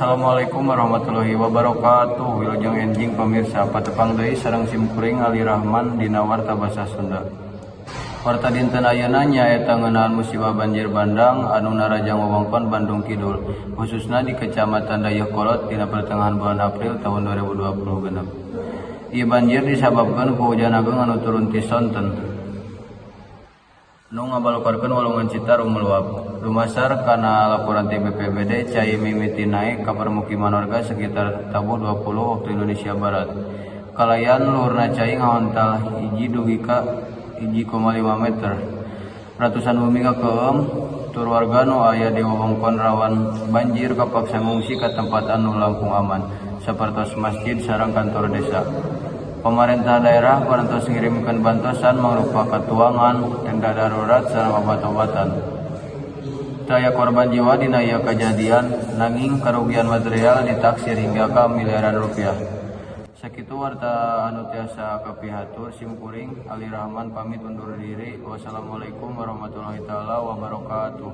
Assalamualaikum warahmatullahi wabarakatuh. Wilujeng enjing, pemirsa. Patepang deui sareng simkuring, Ali Rahman, dina Warta Basa Sunda. Warta dinten ayeuna nyaeta ngeunaan musibah banjir bandang anu narajang wewengkon Bandung Kidul, khususna di Kecamatan Dayeuhkolot dina pertengahan bulan April tahun 2026. Ieu banjir disababkeun ku hujan ageung anu turun ti sonten nu ngabalukarkeun Walungan Citarum meluap. Dumasar kana laporan ti BPBD, cai mimiti naek ka permukiman warga sekitar tabuh 20 waktu Indonesia Barat. Kalayan luhurna cai ngahontal 1 dugi ka 1,5 meter. Ratusan bumi kakeueum tur warga nu aya di wewengkon rawan banjir kapaksa ngungsi ka tempat anu langkung aman, sapertos masjid sareng kantor desa. Pamarentah daerah parantos ngirimkeun bantosan mangrupa katuangan, tenda darurat sareng obat-obatan. Teu aya korban jiwa dina ieu kajadian, nanging karugian material ditaksir hingga ka miliaran rupiah. Sakitu warta anu tiasa kapihatur, simkuring Ali Rahman pamit undur diri. Wassalamualaikum warahmatullahi taala wabarakatuh.